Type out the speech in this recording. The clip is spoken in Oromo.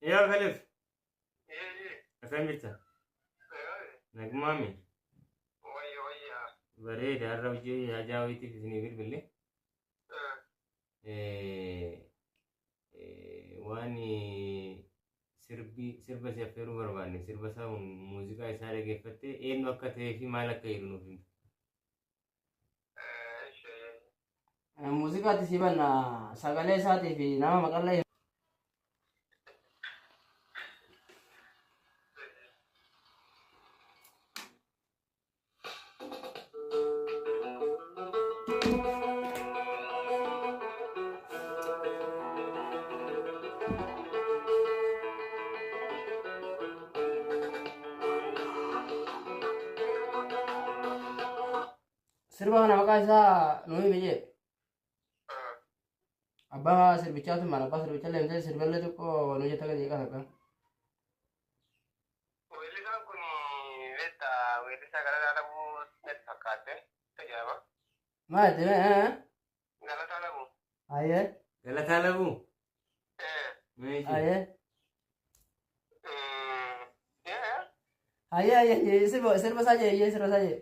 Yaa Khalif, akkam jirta? Nagumaami. Bareeda har'a hojii hajaa wayiitiif isinii bilbille. Waan sirbi sirba si affeeruu barbaanne sirba isaa kun muuziqaa isaa dhaggeeffattee eenyu akka ta'ee fi maal akka jedhu nuuf himta. Muuziqaatti si banna sagalee isaatii fi nama maqallee. Sirba kana maqaa isaa nuu himi jee. Abbaa sirbichaatu maal abbaa sirbichaa leemtee sirballee xiqqoo nu jetta gadi qaba. Weellisaan kun beektaa weellisaa Galataa Labuu natti fakkaatte jedhama. Maal jette mee? Galataa Labuu. Ayyee. Galataa Labuu. Meeshii. Ayyee. Ayyee ayyee sirba sirba isaa jee sirba isaa jee.